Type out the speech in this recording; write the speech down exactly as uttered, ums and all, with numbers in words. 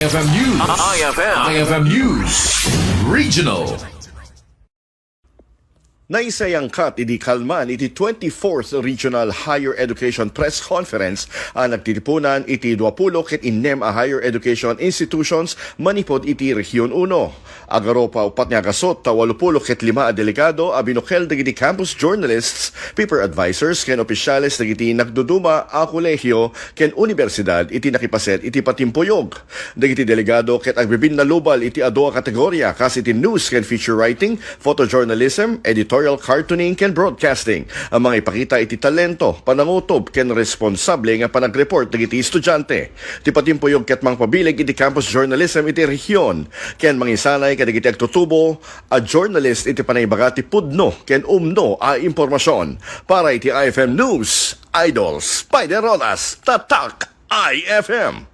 I F M News. I F M. I F M News. Regional. Naisayangkat idi kalman iti twenty-fourth Regional Higher Education Press Conference a nagtitipunan iti duapulo ket innem a higher education institutions manipud iti Rehiyon uno. Agarup a uppat nga agasut ta walupulo ket lima a delegado a binukel dagiti campus journalists, paper advisors ken opisyales dagiti nagduduma a kolehio ken unibersidad iti nakipaset iti patimpuyog. Dagiti delegado ket agbibinnalubal iti adu a kategoria kas iti news ken feature writing, photojournalism, editorial cartooning ken broadcasting a mangipakita iti talento, panangutob ken responsable nga panagreport dagiti estudiante. Ti patimpuyog ket mangpabileg iti campus journalism iti rehiyon ken mangisanay kadagiti agtutubo a journalist iti panangibaga ti pudno ken umno a impormasion. Para iti I F M News, Idol Spider Rodas, Tatak I F M.